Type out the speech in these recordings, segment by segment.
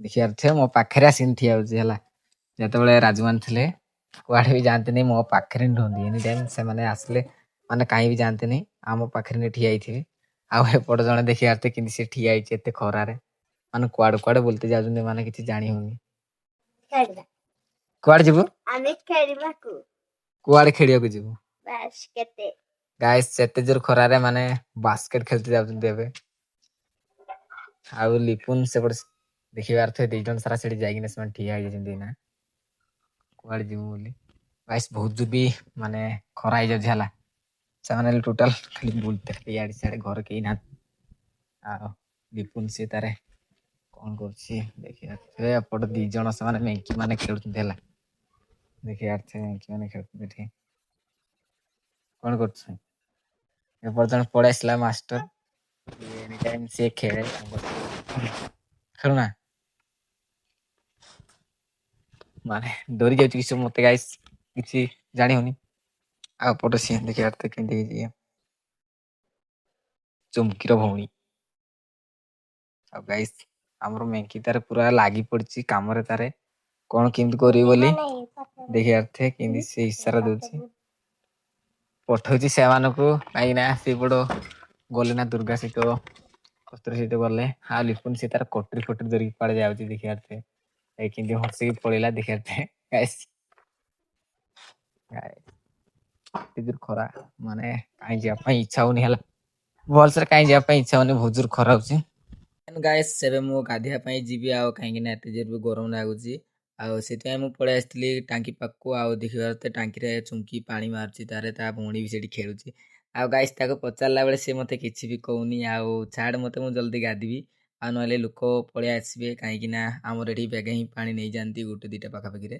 ଦେଖିପାରୁଥିବେ, ମୋ ପାଖରେ ଆସିକି ଠିଆ ହଉଛି ହେଲା। ଯେତେବେଳେ ରାଜୁମାନ ଥିଲେ, କୁଆଡ଼େ ବି ଯାଆନ୍ତିନି, ମୋ ପାଖରେ ହିଁ ରୁହନ୍ତି ଏନି ଟାଇମ୍। ସେମାନେ ଆସିଲେ ମାନେ କାହିଁ ବି ଯାଆନ୍ତିନି, ଆମ ପାଖରେ ହିଁ ଠିଆ ହେଇଥିବେ। ଆଉ ଏପଟେ ଜଣେ ଦେଖିପାରୁଥିବେ, କେମିତି ସେ ଠିଆ ହେଇଛି ଏତେ ଖରାରେ। ମାନେ କୁଆଡ଼େ କୁଆଡ଼େ ବୁଲତେ ଯାଉଛନ୍ତି, ମାନେ କିଛି ଜାଣି ହଉନି। ଖେଳିବା। କୁଆଡ଼େ ଯିବୁ? ଆମେ ଖେଳିବାକୁ। କୁଆଡ଼େ ଖେଳିବାକୁ ଯିବୁ? ବାସ୍କେଟ। ଗାଇସ୍, ଏତେ ଜୋର ଖରାରେ ମାନେ ବାସ୍କେଟ ଖେଳତେ ଯାଉଛନ୍ତି ଏବେ। ଆଉ ଲିପୁନ ସେପଟେ ଦେଖିପାରୁଥିବେ, ଦି ଜଣ ସାରା ସେଠି ଯାଇକିନା ସେମାନେ ଠିଆ ହେଇଯାଇଛନ୍ତି ଏଇନା, କୁଆଡ଼େ ଯିବୁ ବୋଲି। ଗାଇସ୍, ବହୁତ ଜୋର ବି ମାନେ ଖରା ହେଇଯାଉଛି ହେଲା। ସେମାନେ ଟୋଟାଲ ଖାଲି ବୁଲତେ ଇଆଡ଼େ ସିଆଡ଼େ, ଘରେ କେହି ନାହାନ୍ତି। ଆଉ ଲିପୁନ ସିଏ ତାରେ କଣ କରୁଛି ଦେଖିପାରୁଥିବେ। ଏପଟେ ଦି ଜଣ ସେମାନେ ମେଙ୍କି ମାନେ ଖେଳୁଛନ୍ତି ହେଲା। ଦେଖିପାରୁଥିବେ, ମେଙ୍କି ମାନେ ଖେଳୁଛନ୍ତି ଏଠି। କଣ କରୁଛୁ? ଏପଟେ ଜଣେ ପଳେଇ ଆସିଲା ମାଷ୍ଟର। ଏନି ଟାଇମ୍ ସିଏ ଖେଳେ ତାଙ୍କ ସହିତ। ଖେଳୁନା ମାନେ ଡରି ଯାଉଛି କିଛି ମତେ। ଗାଇସ୍, କିଛି ଜାଣି ହଉନି। ଆଉ ଏପଟେ ସିଏ ଦେଖିପାରୁଥିବେ କେମିତି ହେଇଛି, ଚୁମ୍କିର ଭଉଣୀ। ଆଉ ଗାଇସ୍, ଆମର ମେଙ୍କି ତାର ପୁରା ଲାଗି ପଡିଛି କାମରେ ତାରେ, କଣ କେମିତି କରିବି ବୋଲି। ଦେଖିପାରୁଥିବେ କେମିତି ସେ ଇସାରା ଦଉଛି, ପଠଉଛି ସେମାନଙ୍କୁ, କାହିଁକି ନା ସେପଟ ଗଲେ ନା ଦୁର୍ଗା ସହିତ, କସ୍ତୁରୀ ସହିତ ଗଲେ। ଆଉ ଲିପୁନ ସେ ତାର କଟୁରୀ ଫଟୁରୀ ଧରିକି କୁଆଡେ ଯାଉଛି ଦେଖିପାରୁଥିବେ। ଏ କେମିତି ହସିକି ପଳେଇଲା ଦେଖିପାରୁଥିବେ। ଗାଇସ୍, ଏତେ ଜୋର ଖରା, ମାନେ କାହିଁ ଯିବା ପାଇଁ ଇଚ୍ଛା ହଉନି ହେଲା। ଭଲସରେ କାହିଁ ଯିବା ପାଇଁ ଇଚ୍ଛା ହଉନି, ବହୁତ ଜୋର ଖରା ହଉଛି। ଗାଇସ୍, ଏବେ ମୁଁ ଗାଧୋଇବା ପାଇଁ ଯିବି ଆଉ, କାହିଁକି ନା ଏତେ ଜୋର ବି ଗରମ ଲାଗୁଛି। ଆଉ ସେଥିପାଇଁ ମୁଁ ପଳେଇ ଆସିଥିଲି ଟାଙ୍କି ପାଖକୁ। ଆଉ ଦେଖିପାରୁଥିବେ, ଟାଙ୍କିରେ ଚୁମ୍କି ପାଣି ମାରୁଛି ତାରେ, ତା ଭଉଣୀ ବି ସେଠି ଖେଳୁଛି। ଆଉ ଗାଇସ୍, ତାକୁ ପଚାରିଲା ବେଳେ ସେ ମୋତେ କିଛି ବି କହୁନି। ଆଉ ଛାଡ଼ ମୋତେ, ମୁଁ ଜଲ୍ଦି ଗାଧିବି ଆଉ ନହେଲେ ଲୋକ ପଳେଇ ଆସିବେ, କାହିଁକି ନା ଆମର ଏଠି ବେଗେ ହିଁ ପାଣି ନେଇଯାଆନ୍ତି ଗୋଟେ ଦୁଇଟା ପାଖାପାଖିରେ।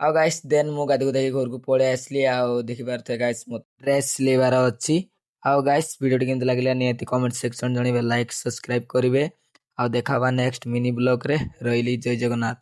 ଆଉ ଗାଇସ୍, ଦେନ୍ ମୁଁ ଗାଧୋଇ ଗୁଧାଇକି ଘରକୁ ପଳେଇ ଆସିଲି। ଆଉ ଦେଖିପାରୁଥିବେ ଗାଇସ୍, ମୋ ଡ୍ରେସ୍ ସିଲେଇବାର ଅଛି। ଆଉ ଗାଇସ୍, ଭିଡ଼ିଓଟି କେମିତି ଲାଗିଲା ନିହାତି କମେଣ୍ଟ ସେକ୍ସନ୍ ଜଣାଇବେ, ଲାଇକ୍ ସବସ୍କ୍ରାଇବ୍ କରିବେ। ଆଉ ଦେଖା ହବା ନେକ୍ସଟ ମିନି ବ୍ଲଗ୍ରେ। ରହିଲି, ଜୟ ଜଗନ୍ନାଥ।